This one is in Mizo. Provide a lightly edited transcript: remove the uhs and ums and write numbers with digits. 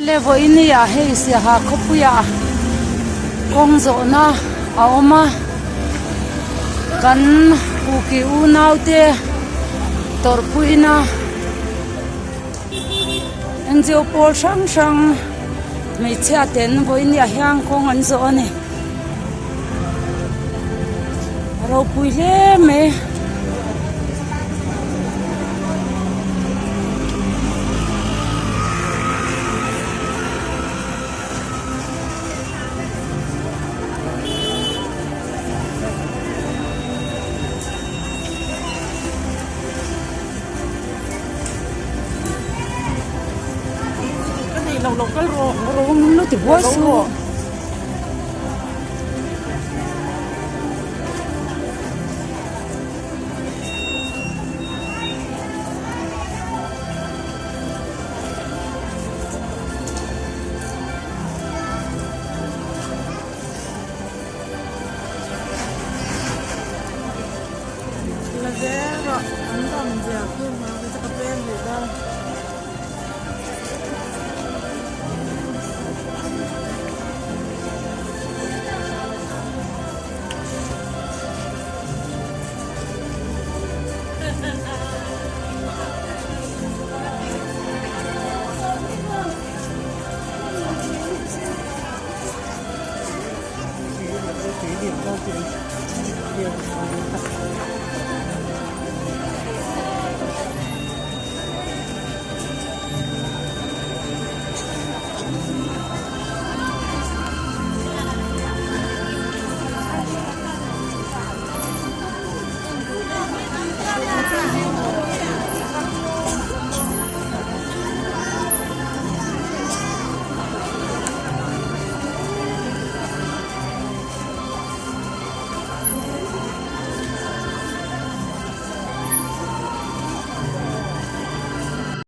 Le vawiini ah hei Siaha khawpuiah kawng zawhna a awm a, kan Kuki unaute tawrhpuina NGO pawl hrang hrang hmeichhia ten vawiini ah hian kawng an zawh a ni. A ropui hle mai.